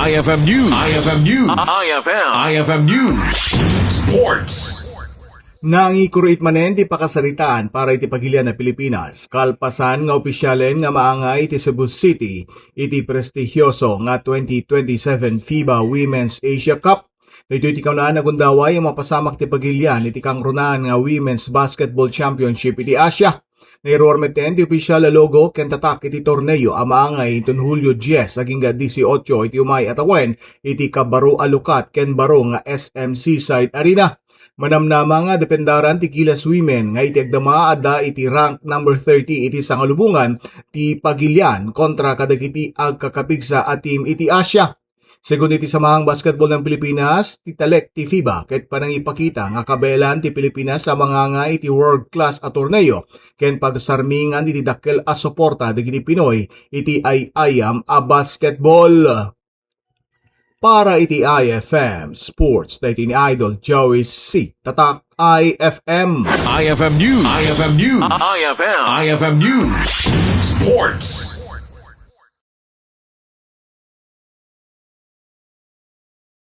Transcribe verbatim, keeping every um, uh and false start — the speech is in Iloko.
I F M News. I F M News. I F M. I F M News. Sports. Nangikurit manen ti pakasaritaan para iti pagilian a Pilipinas, kalpasan nga opisyalen nga maangay iti Cebu City iti prestigioso nga twenty twenty-seven FIBA Women's Asia Cup. Daytoy ti kaunaan a gundaway a mapasamak ti pagilian iti kangrunaan nga Women's Basketball Championship iti Asia. Nairuar metten ti opisyal a logo ken tatak iti torneo a maangay inton Hulio dies agingga dieciocho iti umay a tawen iti kabaro a lukat ken baro nga S M Seaside Arena. Manamnama nga dependaran ti Gilas Women nga iti agdama adda iti rank number thirty iti sangalubongan ti pagilian kontra kadagiti agkakapigsa a team iti Asia. Segun iti Samahang Basketball ng Pilipinas, ti talek ti FIBA ket panangipakita nga kabaelan ti Pilipinas a mangangay iti world class a torneo ken pagsarmingan iti dakkel a suporta dagiti Pinoy iti ay-ayam a basketball. Para iti I F M Sports, daytoy ni Idol Joey C. Tatak I F M. I F M News. I F M News. I F M. I F M News. Sports.